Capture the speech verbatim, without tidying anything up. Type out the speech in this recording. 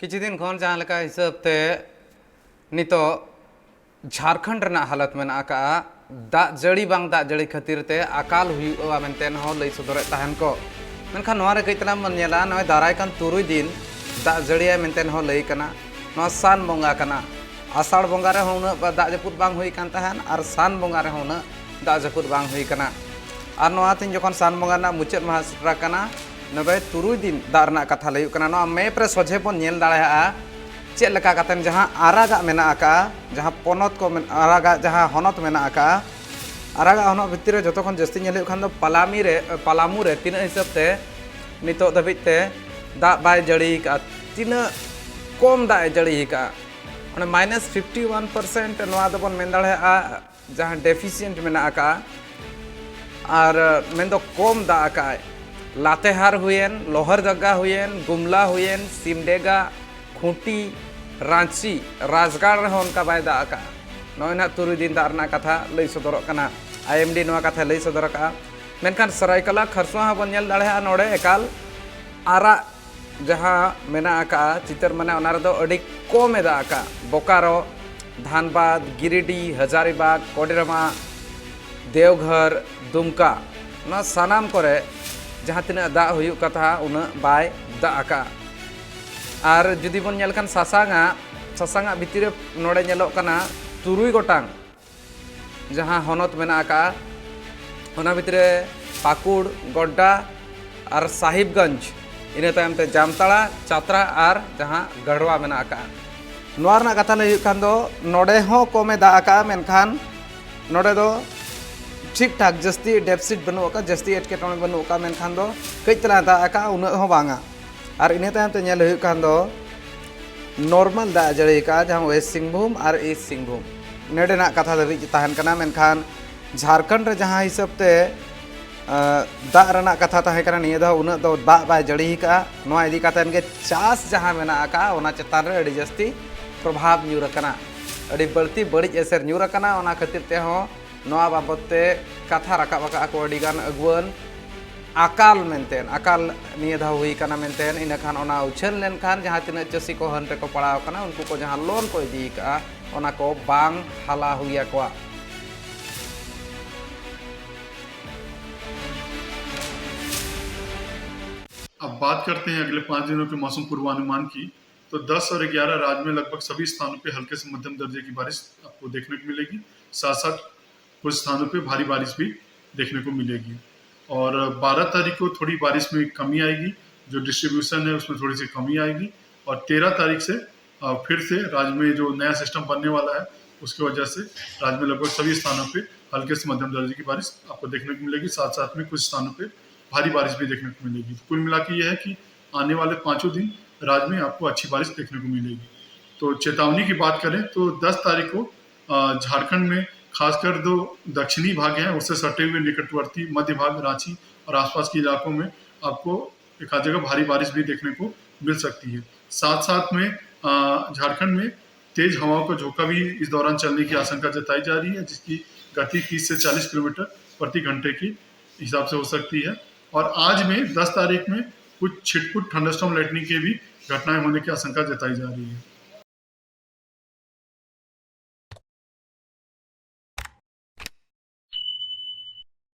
ᱠᱤᱪᱷᱩ ᱫᱤᱱ ᱠᱷᱚᱱ ᱡᱟᱦᱟᱸ ᱞᱮᱠᱟ ᱦᱤᱥᱟᱹᱵ ᱛᱮ ᱱᱤᱛᱚᱜ ᱡᱷᱟᱨᱠᱷᱚᱸᱰ ᱨᱮᱱᱟᱜ ᱦᱟᱞᱚᱛ ᱢᱮᱱᱟᱜ ᱟᱠᱟᱫᱼᱟ, ᱫᱟᱜ ᱡᱟᱹᱲᱤ ᱵᱟᱝ ᱫᱟᱜ ᱡᱟᱹᱲᱤ ᱠᱷᱟᱹᱛᱤᱨ ᱛᱮ ᱟᱠᱟᱞ ᱦᱩᱭᱩᱜᱼᱟ ᱢᱮᱱᱛᱮ ᱦᱚᱸ ᱞᱟᱹᱭ ᱥᱚᱫᱚᱨᱮᱫ ᱛᱟᱦᱮᱱ ᱠᱚ᱾ ᱢᱮᱱᱠᱷᱟᱱ ᱱᱚᱣᱟ ᱨᱮ ᱠᱟᱹᱡ ᱛᱟᱞᱟᱝ ᱵᱚᱱ ᱧᱮᱞᱟ, ᱱᱚᱜᱼᱚᱭ ᱫᱟᱨᱟᱭ ᱠᱟᱱ ᱛᱩᱨᱩᱭ ᱫᱤᱱ ᱫᱟᱜ ᱡᱟᱹᱲᱤᱭᱟᱭ ᱢᱮᱱᱛᱮ ᱦᱚᱸ ᱞᱟᱹᱭ ᱠᱟᱱᱟ᱾ ᱱᱚᱣᱟ ᱥᱟᱱ ᱵᱚᱸᱜᱟ ᱠᱟᱱᱟ, ᱟᱥᱟᱲ ᱵᱚᱸᱜᱟ ᱨᱮᱦᱚᱸ ᱩᱱᱟᱹᱜ ᱵᱟ-, ᱫᱟᱜ ᱡᱟᱹᱯᱩᱫ ᱵᱟᱝ ᱦᱩᱭ ᱠᱟᱱ ᱛᱟᱦᱮᱱ ᱟᱨ ᱥᱟᱱ ᱵᱚᱸᱜᱟ ᱨᱮᱦᱚᱸ ᱩᱱᱟᱹᱜ ᱫᱟᱜ ᱡᱟᱹᱯᱩᱫ ᱵᱟᱝ ᱦᱩᱭ ᱠᱟᱱᱟ᱾ ᱟᱨ ᱱᱚᱣᱟ ᱛᱮᱦᱮᱧ ᱡᱚᱠᱷᱚᱱ ᱥᱟᱱ ᱵᱚᱸᱜᱟ ᱨᱮᱱᱟᱜ ᱢᱩᱪᱟᱹᱫ ᱢᱟᱦᱟ ᱥᱮᱴᱮᱨ ᱟᱠᱟᱱᱟ, ᱱᱚᱰᱮ ᱛᱩᱨᱩᱭ ᱫᱤᱱ ᱫᱟᱜ ᱨᱮᱱᱟᱜ ᱠᱟᱛᱷᱟ ᱞᱟᱹᱭ ᱦᱩᱭᱩᱜ ᱠᱟᱱᱟ᱾ ᱱᱚᱣᱟ ᱢᱮᱯ ᱨᱮ ᱥᱚᱡᱷᱮ ᱵᱚᱱ ᱧᱮᱞ ᱫᱟᱲᱮᱭᱟᱜᱼᱟ ᱪᱮᱫ ᱞᱮᱠᱟ ᱠᱟᱛᱮᱱ ᱡᱟᱦᱟᱸ ᱟᱨᱟᱜᱟᱜ ᱢᱮᱱᱟᱜ ᱟᱠᱟᱫᱼᱟ, ᱡᱟᱦᱟᱸ ᱯᱚᱱᱚᱛ ᱠᱚ ᱢᱮᱱ-, ᱟᱨᱟᱜᱟᱜ ᱡᱟᱦᱟᱸ ᱦᱚᱱᱚᱛ ᱢᱮᱱᱟᱜ ᱟᱠᱟᱫᱼᱟ, ᱟᱨᱟᱜᱟᱜ ᱦᱚᱱᱚᱛ ᱵᱷᱤᱛᱤᱨ ᱨᱮ ᱡᱚᱛᱚ ᱠᱷᱚᱱ ᱡᱟᱹᱥᱛᱤ ᱧᱮᱞ ᱦᱩᱭᱩᱜ ᱠᱷᱟᱱ ᱫᱚ ᱯᱟᱞᱟᱢᱤ ᱨᱮ, ᱯᱟᱞᱟᱢᱩ ᱨᱮ ᱛᱤᱱᱟᱹᱜ ᱦᱤᱥᱟᱹᱵ ᱛᱮ ᱱᱤᱛᱚᱜ ᱫᱷᱟᱹᱵᱤᱡ ᱛᱮ ᱫᱟᱜ ᱵᱟᱭ ᱡᱟᱹᱲᱤ ᱟᱠᱟᱫᱼᱟ, ᱛᱤᱱᱟᱹᱜ ᱠᱚᱢ ᱫᱟᱜ ᱮ ᱡᱟᱹᱲᱤ ᱟᱠᱟᱫᱼᱟ᱾ ᱚᱱᱟ ᱢᱟᱭᱱᱟᱥ ᱯᱷᱤᱯᱴᱤ ᱣᱟᱱ ᱯᱟᱨᱥᱮᱱᱴ ᱱᱚᱣᱟ ᱫᱚᱵᱚᱱ ᱢᱮᱱ ᱫᱟᱲᱮᱭᱟᱜᱼᱟ ᱡᱟᱦᱟᱸ ᱰᱮᱯᱷᱤᱥᱤᱭᱮᱱᱴ ᱢᱮᱱᱟᱜ ᱟᱠᱟᱫᱼᱟ, ᱟᱨ ᱢᱮᱱᱫᱚ ᱠᱚᱢ ᱫᱟᱜ ᱟᱠᱟᱫᱼᱟᱭ᱾ ᱞᱟᱛᱮᱦᱟᱨ ᱦᱩᱭᱮᱱ, ᱞᱳᱦᱟᱨᱫᱟᱜᱟ ᱦᱩᱭᱮᱱ, ᱜᱩᱢᱞᱟ ᱦᱩᱭᱮᱱ, ᱥᱤᱢᱰᱮᱜᱟ, ᱠᱷᱩᱸᱴᱤ, ᱨᱟᱸᱪᱤ, ᱨᱟᱡᱽᱜᱟᱲ ᱨᱮᱦᱚᱸ ᱚᱱᱠᱟ ᱵᱟᱭ ᱫᱟᱜ ᱟᱠᱟᱫᱼᱟ᱾ ᱱᱚᱜᱼᱚᱭ ᱱᱟᱦᱟᱜ ᱛᱩᱨᱩᱭ ᱫᱤᱱ ᱫᱟᱜ ᱨᱮᱱᱟᱜ ᱠᱟᱛᱷᱟ ᱞᱟᱹᱭ ᱥᱚᱫᱚᱨᱚᱜ ᱠᱟᱱᱟ, ᱟᱭ ᱮᱢ ᱰᱤ ᱱᱚᱣᱟ ᱠᱟᱛᱷᱟᱭ ᱞᱟᱹᱭ ᱥᱚᱫᱚᱨ ᱟᱠᱟᱫᱼᱟ᱾ ᱢᱮᱱᱠᱷᱟᱱ ᱥᱟᱨᱟᱭᱠᱟᱞᱟ ᱠᱷᱟᱨᱥᱚᱣᱟ ᱦᱚᱸᱵᱚᱱ ᱧᱮᱞ ᱫᱟᱲᱮᱭᱟᱜᱼᱟ, ᱱᱚᱰᱮ ᱮᱠᱟᱞ ᱟᱨᱟᱜ ᱡᱟᱦᱟᱸ ᱢᱮᱱᱟᱜ ᱟᱠᱟᱫᱼᱟ ᱪᱤᱛᱟᱹᱨ, ᱢᱟᱱᱮ ᱚᱱᱟ ᱨᱮᱫᱚ ᱟᱹᱰᱤ ᱠᱚᱢᱮ ᱫᱟᱜ ᱟᱠᱟᱫᱼᱟ᱾ ᱵᱳᱠᱟᱨᱳ, ᱫᱷᱟᱱᱵᱟᱫᱽ, ᱜᱤᱨᱤᱰᱤ, ᱦᱟᱡᱟᱨᱤᱵᱟᱜᱽ, ᱠᱚᱰᱮᱨᱢᱟ, ᱫᱮᱣᱜᱷᱚᱨ, ᱫᱩᱢᱠᱟ, ᱱᱚᱣᱟ ᱥᱟᱱᱟᱢ ᱠᱚᱨᱮ ᱡᱟᱦᱟᱸ ᱛᱤᱱᱟᱹᱜ ᱫᱟᱜ ᱦᱩᱭᱩᱜ ᱠᱟᱛᱷᱟ ᱩᱱᱟᱹᱜ ᱵᱟᱭ ᱫᱟᱜ ᱟᱠᱟᱫᱼᱟ᱾ ᱟᱨ ᱡᱩᱫᱤ ᱵᱚᱱ ᱧᱮᱞ ᱠᱷᱟᱱ ᱥᱟᱥᱟᱝᱟᱜ, ᱥᱟᱥᱟᱝᱟᱜ ᱵᱷᱤᱛᱤᱨ ᱨᱮ ᱱᱚᱰᱮ ᱧᱮᱞᱚᱜ ᱠᱟᱱᱟ ᱛᱩᱨᱩᱭ ᱜᱚᱴᱟᱝ ᱡᱟᱦᱟᱸ ᱦᱚᱱᱚᱛ ᱢᱮᱱᱟᱜ ᱟᱠᱟᱫᱼᱟ, ᱚᱱᱟ ᱵᱷᱤᱛᱨᱤ ᱨᱮ ᱯᱟᱹᱠᱩᱲ, ᱜᱚᱰᱰᱟ ᱟᱨ ᱥᱟᱦᱤᱵᱽᱜᱚᱸᱡᱽ, ᱤᱱᱟᱹ ᱛᱟᱭᱚᱢ ᱛᱮ ᱡᱟᱢᱛᱟᱲᱟ, ᱪᱟᱛᱨᱟ ᱟᱨ ᱡᱟᱦᱟᱸ ᱜᱟᱲᱣᱟ ᱢᱮᱱᱟᱜ ᱟᱠᱟᱫᱼᱟ᱾ ᱱᱚᱣᱟ ᱨᱮᱱᱟᱜ ᱠᱟᱛᱷᱟ ᱞᱟᱹᱭ ᱦᱩᱭᱩᱜ ᱠᱷᱟᱱ ᱫᱚ ᱱᱚᱰᱮ ᱦᱚᱸ ᱠᱚᱢᱮ ᱫᱟᱜ ᱟᱠᱟᱫᱼᱟ, ᱢᱮᱱᱠᱷᱟᱱ ᱱᱚᱰᱮ ᱫᱚ ᱴᱷᱤᱠ ᱴᱷᱟᱠ ᱡᱟᱹᱥᱛᱤ ᱰᱮᱯᱥᱤᱴ ᱵᱟᱹᱱᱩᱜ ᱟᱠᱟᱫᱼᱟ, ᱡᱟᱹᱥᱛᱤ ᱮᱴᱠᱮᱴᱚᱬᱮ ᱵᱟᱹᱱᱩᱜ ᱟᱠᱟᱫᱼᱟ, ᱢᱮᱱᱠᱷᱟᱱ ᱫᱚ ᱠᱟᱹᱡ ᱛᱟᱞᱟᱝ ᱫᱟᱜ ᱟᱠᱟᱫᱼᱟ, ᱩᱱᱟᱹᱜ ᱦᱚᱸ ᱵᱟᱝᱟ᱾ ᱟᱨ ᱤᱱᱟᱹ ᱛᱟᱭᱚᱢ ᱛᱮ ᱧᱮᱞ ᱦᱩᱭᱩᱜ ᱠᱷᱟᱱ ᱫᱚ ᱱᱚᱨᱢᱟᱞ ᱫᱟᱜ ᱡᱟᱹᱲᱤ ᱟᱠᱟᱫᱼᱟ, ᱡᱟᱦᱟᱸ ᱳᱭᱮᱥᱴ ᱥᱤᱝᱵᱷᱩᱢ ᱟᱨ ᱤᱥᱴ ᱥᱤᱝᱵᱷᱩᱢ ᱱᱚᱰᱮᱱᱟᱜ ᱠᱟᱛᱷᱟ ᱫᱷᱟᱹᱵᱤᱡ ᱛᱟᱦᱮᱱ ᱠᱟᱱᱟ᱾ ᱢᱮᱱᱠᱷᱟᱱ ᱡᱷᱟᱲᱠᱷᱚᱸᱰ ᱨᱮ ᱡᱟᱦᱟᱸ ᱦᱤᱥᱟᱹᱵ ᱛᱮ, ᱟᱸ, ᱫᱟᱜ ᱨᱮᱱᱟᱜ ᱠᱟᱛᱷᱟ ᱛᱟᱦᱮᱸ ᱠᱟᱱᱟ, ᱱᱤᱭᱟᱹ ᱫᱷᱟᱣ ᱩᱱᱟᱹᱜ ᱫᱚ ᱫᱟᱜ ᱵᱟᱭ ᱡᱟᱹᱲᱤ ᱟᱠᱟᱫᱼᱟ᱾ ᱱᱚᱣᱟ ᱤᱫᱤ ᱠᱟᱛᱮᱱ ᱜᱮ ᱪᱟᱥ ᱡᱟᱦᱟᱸ ᱢᱮᱱᱟᱜ ᱟᱠᱟᱫᱼᱟ, ᱚᱱᱟ ᱪᱮᱛᱟᱱ ᱨᱮ ᱟᱹᱰᱤ ᱡᱟᱹᱥᱛᱤ ᱯᱨᱚᱵᱷᱟᱵᱽ ᱧᱩᱨ ᱟᱠᱟᱱᱟ, ᱟᱹᱰᱤ ᱵᱟᱹᱲᱛᱤ ᱵᱟᱹᱲᱤᱡ ᱮᱥᱮᱨ ᱧᱩᱨ ᱟᱠᱟᱱᱟ᱾ ᱚᱱᱟ ᱠᱷᱟᱹᱛᱤᱨ ᱛᱮᱦᱚᱸ ᱱᱚᱣᱟ ᱵᱟᱵᱚᱛ ᱛᱮ ᱠᱟᱛᱷᱟ ᱨᱟᱠᱟᱵ ᱟᱠᱟᱫᱼᱟ ᱠᱚ ᱟᱹᱰᱤᱜᱟᱱ ᱟᱹᱜᱩᱣᱟᱹᱱ᱾ ᱟᱠᱟᱞ ᱢᱮᱱᱛᱮ, ᱟᱠᱟᱞ ᱱᱤᱭᱟᱹ ᱫᱷᱟᱣ ᱦᱩᱭ ᱠᱟᱱᱟ ᱢᱮᱱᱛᱮ, ᱤᱱᱟᱹᱠᱷᱟᱱ ᱚᱱᱟ ᱩᱪᱷᱟᱹᱱ ᱞᱮᱱᱠᱷᱟᱱ ᱡᱟᱦᱟᱸ ᱛᱤᱱᱟᱹᱜ ᱪᱟᱹᱥᱤ ᱠᱚ ᱦᱟᱹᱱ ᱨᱮᱠᱚ ᱯᱟᱲᱟᱣ ᱠᱟᱱᱟ, ᱩᱱᱠᱩ ᱠᱚ ᱡᱟᱦᱟᱸ ᱞᱳᱱ ᱠᱚ ᱤᱫᱤ ᱠᱟᱜᱼᱟ, ᱚᱱᱟ ᱠᱚ ᱵᱟᱝ ᱦᱟᱞᱟ ᱦᱩᱭ ᱟᱠᱚᱣᱟ᱾ अब बात करते हैं अगले पाँच दिनों के मौसम पूर्वानुमान की। तो दस और ग्यारह राज्य में लगभग सभी स्थानों पे हल्के से मध्यम दर्जे की बारिश आपको देखने को मिलेगी। साथ साथ कुछ स्थानों पे भारी बारिश भी देखने को मिलेगी। और बारह तारीख को थोड़ी बारिश में कमी आएगी, जो डिस्ट्रीब्यूशन है उसमें थोड़ी सी कमी आएगी। और तेरह तारीख से अ, फिर से राज्य में जो नया सिस्टम बनने वाला है, उसकी वजह से राज्य में लगभग सभी स्थानों पे हल्के से मध्यम दर्जे की बारिश आपको देखने को मिलेगी। साथ साथ में कुछ स्थानों पे भारी बारिश भी देखने को मिलेगी। तो कुल मिला के ये है कि आने वाले पाँचों दिन राज्य में आपको अच्छी बारिश देखने को मिलेगी। तो चेतावनी की बात करें तो दस तारीख को अ, झारखंड में खासकर जो दक्षिणी भाग हैं, उससे सटे हुए निकटवर्ती मध्य भाग, रांची और आसपास के इलाकों में आपको एक आध जगह भारी बारिश भी देखने को मिल सकती है। साथ साथ में अ, झारखंड में तेज हवाओं का झोंका भी इस दौरान चलने की आशंका जताई जा रही है, जिसकी गति तीस से चालीस किलोमीटर प्रति घंटे के हिसाब से हो सकती है। और आज में, दस तारीख में, कुछ छिटपुट थंडरस्टॉर्म लाइटनिंग की भी घटनाएं होने की आशंका जताई जा रही है।